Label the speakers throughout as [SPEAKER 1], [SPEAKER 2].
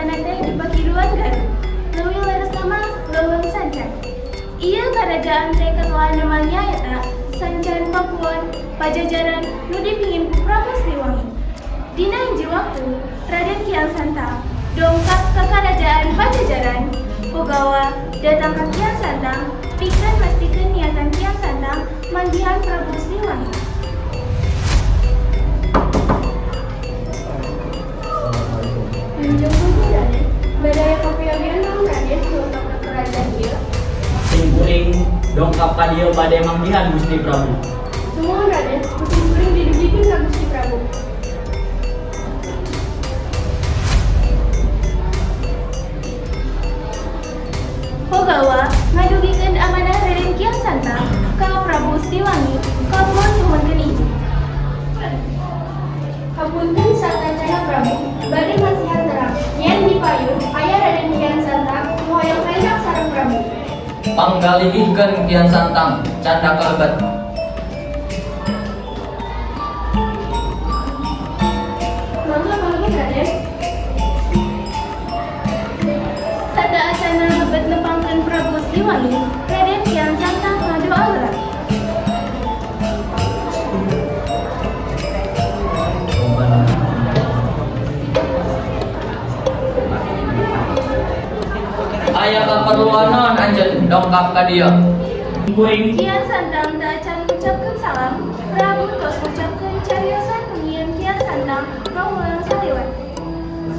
[SPEAKER 1] Patepatana teh di Pakiduan Garut. Leuwih leresna mah Leuweung Sancan. Ieu karajaan teh katelah namanya eta Sancan Pakuan Pajajaran nu dipingin ku Prabu Siliwangi. Dina hiji waktu, Raden Kian Santang dongkap ke kerajaan Pajajaran. Ogawa datang ke Kian Santang pikeun mastikeun niatan Kian Santang manggihan Prabu Siliwangi.
[SPEAKER 2] Wilujeng sumping, Raden. Bade aya kaperyogian naon Raden dongkap ka kerajaan ieu?
[SPEAKER 3] Sim kuring dongkap ka dieu bade manggihan Gusti Prabu.
[SPEAKER 2] Sumuhun, Raden, ku sim kuring didugikeun ka Gusti Prabu.
[SPEAKER 1] Ogawa ngadugikeun amanah Raden Kian Santang ka Prabu Siliwangi kampun nyuhunkeun izin.
[SPEAKER 2] Hapunten satacana Prabu, bade masihan terang. Yen di payun aya Raden Kian Santang nu hoyong kaindak sareng Prabu.
[SPEAKER 4] Panggalinggihkeun Kian Santang, candak kalebet.
[SPEAKER 2] Mangga kalebet, Raden.
[SPEAKER 1] Sataacana lebet nepangkeun Prabu Siliwangi, Raden Kian Santang ngadoa heula.
[SPEAKER 4] Aya kaperluan naon anjeun dongkap ka dieu?
[SPEAKER 3] Kuring
[SPEAKER 1] Kian Santang teu acan ngucapkeun salam, Prabu tos ngucapkeun cariosan nu nyieun Kian Santang ngahuleng saliwat.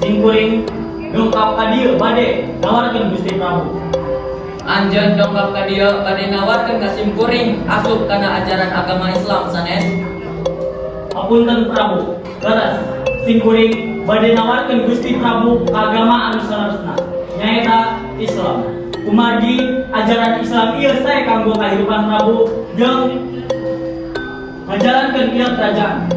[SPEAKER 3] Sim kuring dongkap ka dieu bade nawarkeun Gusti Prabu.
[SPEAKER 4] Anjeun dongkap ka dieu bade nawarkeun ka sim kuring asup kana ajaran agama Islam, sanes?
[SPEAKER 3] Hapunten Prabu, leres sim kuring bade nawarkeun Gusti Prabu ka agama anu saleresna, nyaeta Islam. Kumargi ajaran Islam ieu sae kanggo kahirupan Prabu jeung ngajalankeun ieu kerajaan.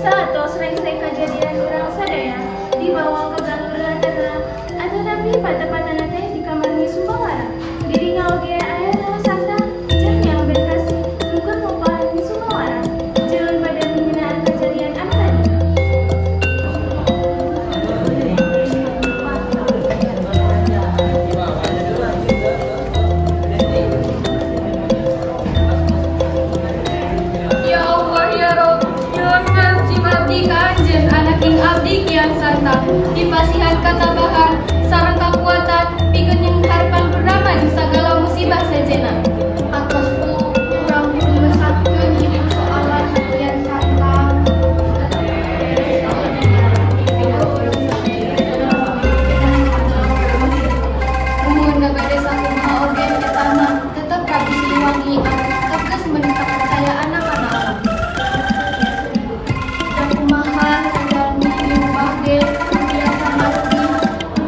[SPEAKER 1] Saatos rengse kajadian urang sadaya dibawa ke galur hatana atanapi patepatana teh di kamar Nyi Sumbanglarang. Dirinya oge aya Rara Santang jeung Nyang Berkasi nu keur ngupahan Nyi Sumbanglarang jeung pada ngeunaan kajadian anu tadi.
[SPEAKER 5] Ya Allah ya Rob, nyuhunkeun sim abdi ka anjeun anaking abdi Kian Santang dipasihan katabahan sareng kakuatan pikeun nyengharpan bernama jeung sagala musibah sejenna.
[SPEAKER 2] Atos urang rumesatkeun ieu persoalan Kian Santang.
[SPEAKER 5] Muhun da bade sakumaha oge eta mah tetep Prabu Siliwangi anu tegas meuni kapercayaanna kana Allah.
[SPEAKER 2] Da kumaha jalmi diubah ge tiasa margi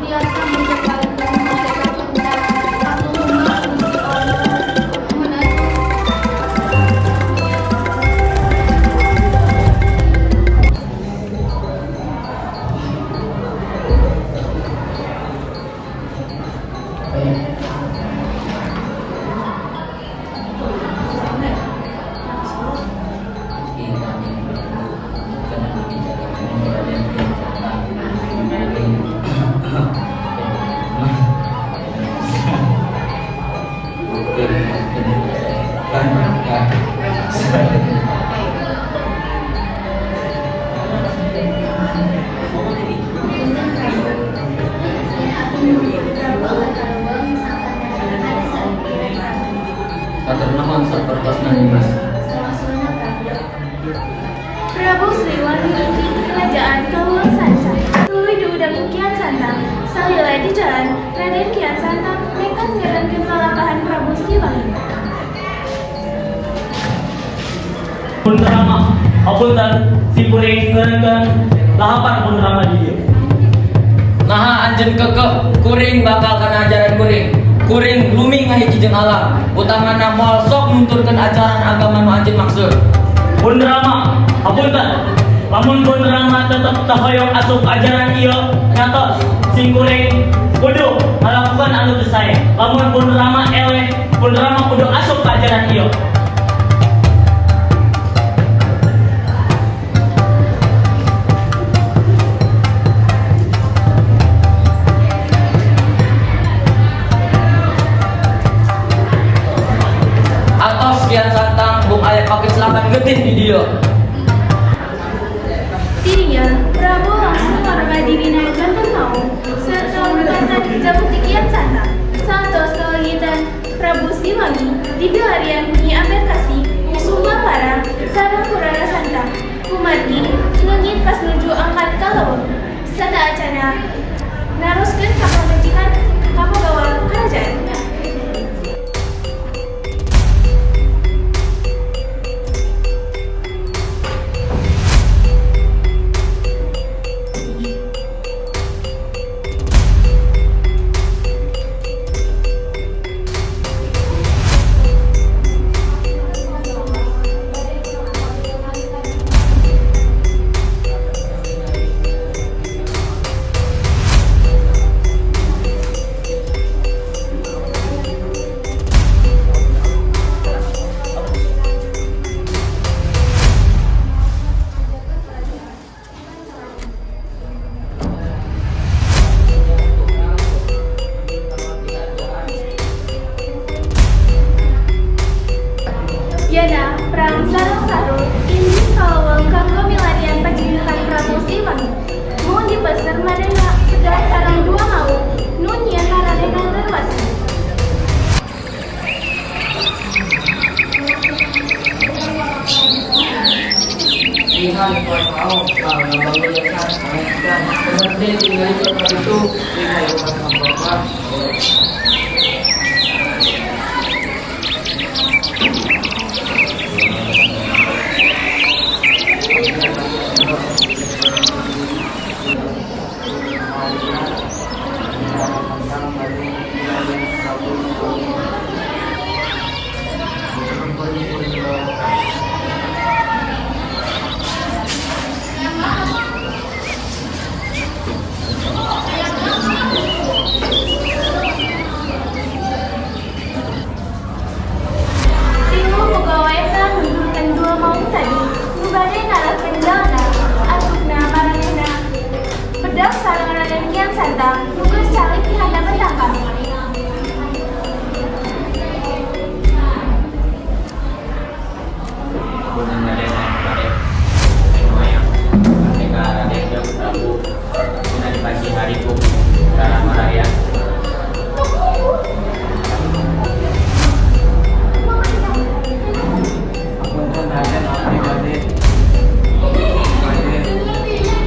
[SPEAKER 2] tiasa menjelaskan kehendak atuh mah Gusti Allah.
[SPEAKER 5] Muhun atuh.
[SPEAKER 4] Hatur nuhun sapertosna, Nyimas.
[SPEAKER 1] Prabu Siliwangi ingking kerajaan Kaluang Sanca. Tuluy diundang ku Kian Santang. Salila di jalan, Raden Kian Santang nekat ngarankeun lalampahan Prabu Siliwangi.
[SPEAKER 3] Pun Rama, hapunten sim kuring ngeureunkeun lahapan pun Rama di dieu.
[SPEAKER 4] Naha anjeun kekeh kuring bakal kana ajaran kuring? Kuring lumi ngahiji jeung alam, utamana moal sok nunturkeun ajaran agama nu anjeun maksud.
[SPEAKER 3] Pun Rama, hapunten. Lamun pun Rama tetep teu hoyong asup ajaran ieu, nyatos sim kuring kudu ngalakukan anu teu sae. Lamun pun Rama eleh, pun Rama kudu asup ka ajaran ieu.
[SPEAKER 4] kecelakaan getih di dieu.
[SPEAKER 1] Dirinya, Prabu langsung ngaroba dirina janten maung serta mengangkat jamu Kian Santang. Santos kaleungitan Prabu Siliwangi dibilarian ku Nyi Ambarkasi, Suma Parang, sareng ku Rara Santang. Kumargi leungit pas nuju angkat ka leuweung. Sataacana naroskeun ka pamajikan kapogawa karajaan. Yana, perang sareng Sahrul, indit ka leuweung kanggo milarian pajigahan Prabu Siliwangi. Mun dipeuser manehna pedah sareng dua maung nu nyieun maranehna teruasa. Tilu pegawai eta nunturkeun dua maung tadi nu bade ngalahkeun jalna, antukna maranehna pedah sareng Raden Kian Santang nu geus calik di handapeun tangkal.
[SPEAKER 6] Punten Raden, Raden anu hayang merdeka Raden jeung Prabu guna dipasihan ku Rara Maraya.
[SPEAKER 7] Punten Raden, abdi bade bade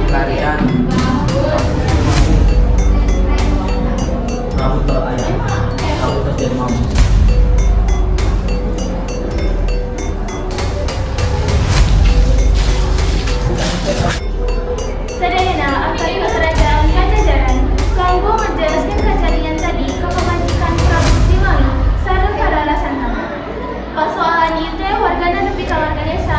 [SPEAKER 7] larian
[SPEAKER 3] Prabu teu aya. Prabu tos jadi maung.
[SPEAKER 1] Sadayana angkat ka kerajaan Pajajaran kanggo ngajelaskeun kajadian tadi ka pamajikan Prabu Siliwangi sareng ka Rara Santang. Pasoalan ieu teh wargana nepi ka warga desa.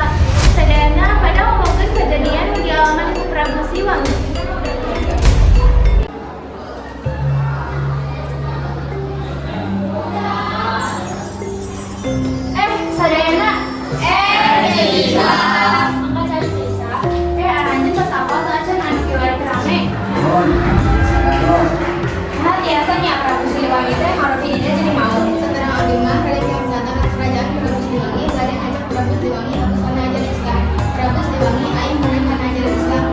[SPEAKER 1] Sadayana pada ngomongkeun kajadian nu dialaman ku Prabu Siliwangi.
[SPEAKER 2] Eh, sadayana. Eh, Isa. Angkat cari Isa. Eh, aranjeun tos apal teu acan anu kiwari rame? Nah, tiasa nya Prabu Siliwangi teh ngarobi dina jadi maung.
[SPEAKER 5] Saterang abdi mah Raden Kian Santang ka kerajaan Prabu Siliwangi bade ngajak Prabu Siliwangi hapus kana ajaran Islam. Prabu Siliwangi aing meunang kana ajaran Islam.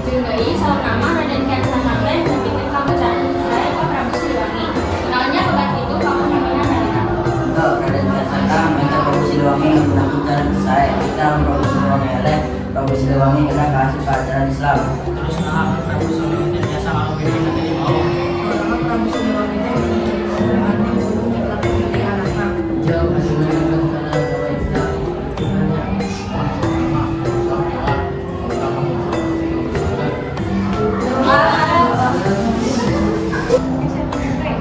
[SPEAKER 2] Jeung deui saurna mah Raden Kian Santang teh nepikeun kabocaran sae ka Prabu Siliwangi. Kunaon nya logat kitu kamu namina harita.
[SPEAKER 8] Henteu, Raden Kian Santang minta Prabu Siliwangi menggunakan cara sae. Kita Prabu Siliwangi eleh, Prabu Siliwangi kena kaasup ka ajaran Islam.
[SPEAKER 3] Terus naha Prabu Siliwangi teh tiasa ngarobi dina jadi maung?
[SPEAKER 9] Prabu Siliwangi teh anu nyiptakeun anakna.
[SPEAKER 4] Jauh masih menemukan kana agama Islam.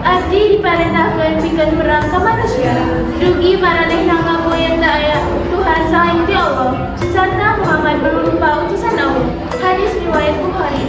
[SPEAKER 1] Abdi diparentahkeun pikeun merang ka manusia. Dugi maranehna ngaku yen teu aya Tuhan salain ti Allah sarta Muhammad mangrupa utusan Allah. Hadis riwayat Bukhari.